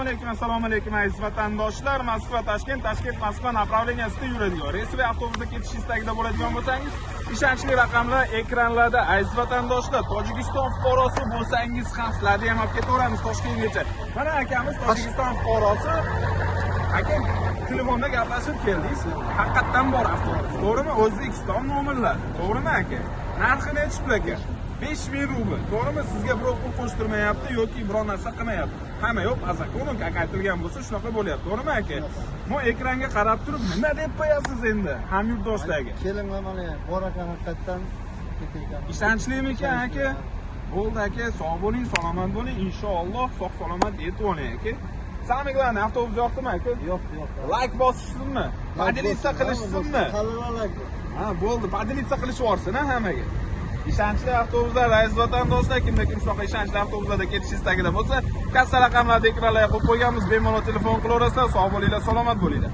Alaykum, assalomu alaykum, aziz vatandoshlar. Moskva Toshkent, Toshkent Moskva направления sida yuradigan reysli avtobusda ketish istagida bo'ladigan bo'lsangiz, ishonchli raqamlar ekranlarda, aziz vatandoshlar. Tojikiston fuqarosi bo'lsangiz ham sizlarni ham olib ketaveramiz Toshkentgacha. Mana akamiz Tojikiston fuqarosi. Aka, telefonda gaplashib keldingiz. Haqiqatdan bor avtobus, to'g'rimi? O'zbekiston nomerlari, to'g'rimi, aka? Narxi nechi pul, aka? 5000 rubl, to'g'rimi? Sizga birov pul qo'shtirmayapti yoki biror narsa qilmayapti. Hamma yo'q, по закону, как aytilgan bo'lsa, shunaqa bo'lyapti, to'g'rimi, aka? Bu ekranga qarab turib, nima deb qo'yasiz endi hamyurtdoshlarga? Kelinglar, mana bor ekan haqiqatdan ketayotgan. Ishonchlimikan, aka? Bo'ldi, aka, sog' bo'ling, salomat bo'ling, inshaalloh sog' salomat yetib oling, aka. Самое главное, avtobus yoqdimi, aka? Yo'q, yo'q. Layk bosishsinmi? Поделиться qilishsinmi? Qalin layk. Ha, bo'ldi, поделиться qilishib yuborsin, ha, hammaga. Ishonchli avtobuslar, aziz vatandoshlar, kimda kim shunaqa ishonchli avtobuslarda ketish istagida bo'lsa, kassa raqamlarni ekranlarga qo'yib qo'yganmiz, bemalol telefon qilaverasizlar. Sog' bo'linglar, salomat bo'linglar.